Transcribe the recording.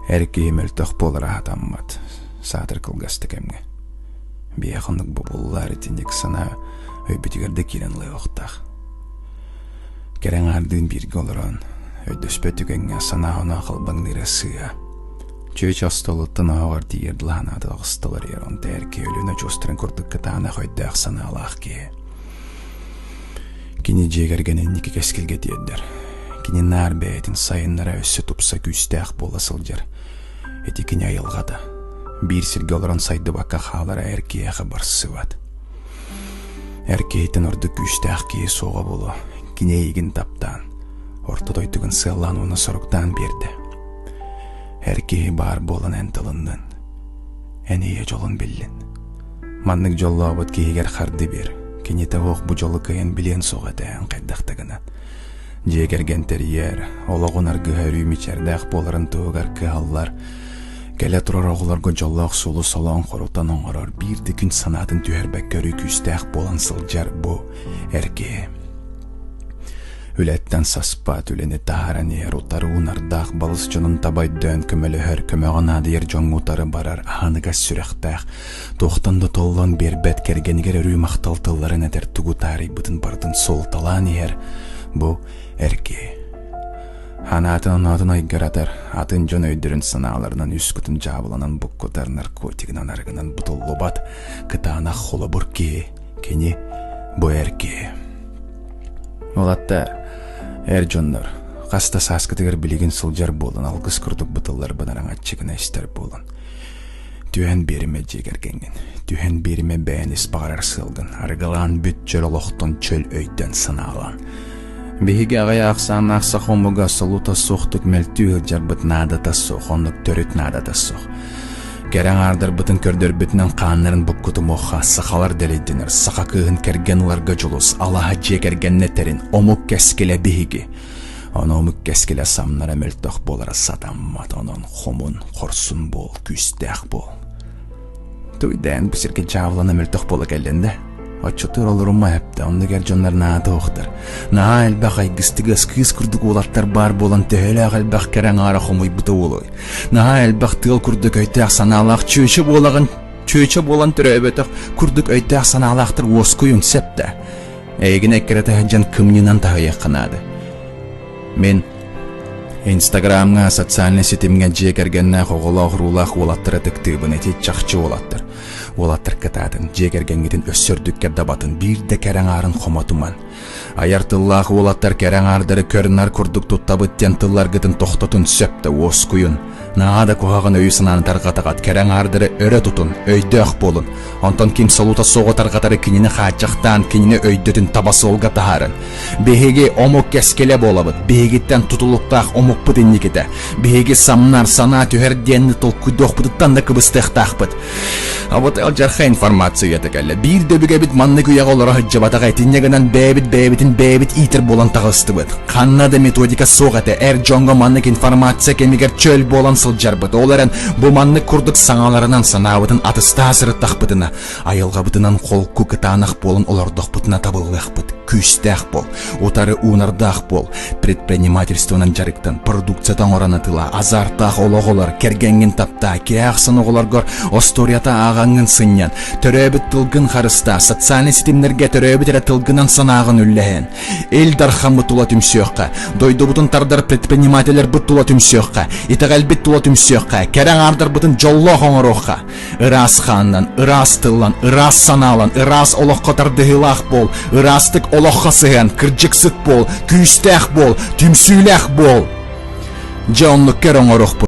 Эр киһи мөлтөх буолара сатаммат, саатар кылгас да кэмҥэ. Биһиэхэ оннук бобуллар итинник санаа өйбүтүгэр да киирэн ылыахтаах. Кэрэ аҥаардыын бииргэ олорон, өйдөспөт түгэҥҥэ санаа-оноо халбаҥныыра сыыһа. Чүөчэ остуолуттан оһоҕор тиийэр дылаһанаата оҕусталар иһэр, онто эр киһи өлүөн очуостарын курдук кытаанах өйдөөх санаалаах киһи. Кини дьиэ кэргэнин инники кэскилгэ тиэрдэр. Кини наар бэйэтин сайыннара өссө тупса күүстээх буола сылдьар. Ити кини айылҕата. Биир сиргэ олорон сайдыбакка хаалара эр киһиэхэ барсыбат. Эр киһиттэн ордук күүстээх киһи суоҕа буолуо. Кини эйигин таптаан, орто дойдугун сыаллаан уонна соруктаан биэрдэ. Эр киһи баар буолан эн тылыннын. Эн ийэ дьолун биллин. Маннык дьоллообут киһигэр харды биэр. Кинитэ оһох бу дьолу кыайан билиэн суох этэ эн хайдах да гынан. Дьиэ кэргэн тэрийэр, олоҕун аргыһа өрүү мичээрдээх буоларын туһугар кыһаллар, кэлэ турар оҕолорго дьоллоох суолу солоон хорутан оҥорор, биир да күн санаатын түһэрбэккэ өрүү күүстээх буолан сылдьар бу эр киһи. Үлэттэн саспат, үлэни таһааран иһэр, утары уунардаах балыс дьонун таба өйдөөн көмөлөһөр, көмөҕө наадыйар дьоҥҥо утары барар аһыныгас сүрэхтээх, туохтан да толлон биэрбэт кэргэнигэр өрүү махтал тылларын этэр тугу таарыйбытын барытын суолталаан иһэр бу эр киһи. Санаатын-оноотун айгыратар, атын дьон өйдөрүн санааларынан үс кутун дьаабыланан буккутар наркотигынан арыгынан бутуллубат кытаанах холобур киһи, кини бу эр киһи. Уолаттар, эр дьоннор, хас да сааскытыгар билигин сылдьар буолан алгыс курдук бытылларбын араҥаччы гына истэр буолан. Түһэн биэримэ дьиэ кэргэҥҥин, түһэн биэримэ бэйэн ис баҕарар сыалгын, арыгылаан бүт чөл олохтон чөл өйтөн санаалаан. Биһиги аҕыйах ахсааннаах саха омуга солуута суохтук мөлтүү сылдьарбыт наадата суох, оннук төрүт наадата суох. Кэрэ аҥаардарбытын көрдөрбүтүнэн хааннарын буккутумуохха, сахалар дэлэйдинэр, саха кыыһын кэргэн ыларга дьулус, алаһа дьиэ кэргэннэ тэрин, омук кэскилэ биһиги. Ону омук кэскилэ самнара мөлтөх буолара сатаммат, онон хомун, хорсун буол, күүстээх буол. Туйдаан бу сиргэ дьаабылана мөлтөх буола кэллин да. Оччотугар олорума эптэ, оннук эр дьоннор наада уохтар. Наһаа элбэх айгыстыгас кыыс курдук уолаттар баар буолан төһөлөөх элбэх кэрэ аҥаара хомуйбута уолуй. Наһаа элбэх тыал курдук өйдөөх санаалаах чүөчэ буолаҕын, чүөчэ буолан төрөөбөтөх курдук өйдөөх санаалаахтар уоскуйун сөп да. Эйигин эккирэтэ сылдьан кымньынан таһыйыахха наада. Мин Инстаграмҥа, социальнай ситимҥэ дьиэ кэргэннээх оҕолоох-уруулаах уолаттары ытыктыыбын, ити чахчы уолаттар. Уолаттар кытаатын, дьиэ кэргэҥҥитин өссө үрдүккэ дабатын, биир да кэрэ аҥаарын хомотуман. Айар тыллаах уолаттар кэрэ аҥаардары көр-нар курдук туттабыт диэн тылларгытын тохтотун сөп да уоскуйун. Наһаа да куһаҕан өйү-санааны тарҕатаҕыт, кэрэ аҥаардары өрө тутун, өйдөөх буолун. Онтон ким солуута суоҕу тарҕатары кинини хааччахтаан, кинини өйдөтүн таба суолга таһаарын. Биһиги омук кэскилэ буолабыт, биһигиттэн тутулуктаах омукпут инникитэ. Биһиги самнар, санаа түһэр диэнни толкуйдуохпутуттан да кыбыстыахтаахпыт. А вот алдьархай информация үйэтэ кэллэ. Биир да өбүгэбит маннык үйэҕэ олоро сылдьыбатаҕа итиннэ гынан бэйэбит бэйэбитин бэйэбит иитэр буолан таҕыстыбыт. Ханна да методика суох этэ. Эр дьоҥҥо маннык информация кэмигэр чөл буолан сылдьарбыт. Ол эрэн бу маннык курдук саҥаларынан санаабытын атыстаһа сырыттахпытына, айылҕабытынан холку кытаанах буолан олордохпутуна табыллыахпыт. Күүстээх буол, утары уунардаах буол, предпринимательствонан дьарыктан, продукцията оҥорон атыылаа, азартаах олох олор, кэргэҥҥин таптаа, киһи ахсын оҕолоргор остуоруйата ааҕаҥҥын сынньан, төрөөбүт тылгын харыстаа, социальнай ситимнэргэ төрөөбүт эрэ тылгынан санааҕын үллэһэн. Ил Дархаммыт тула түмсүөххэ, дойдубутун тардар предпринимателлэрбит тула түмсүөххэ, итэҕэлбит тула түмсүөххэ, кэрэ аҥаардарбытын дьоллоох оҥоруохха. Ыраас хааннан, ыраас тыллан, ыраас санаалан, ыраас олоххо тардыһыылаах буол, ыраастык олоххо сыһыан, кырдьыксыт буол, күүстээх буол, түмсүүлээх буол. Дьэ оннук кэр оҥоруохпут.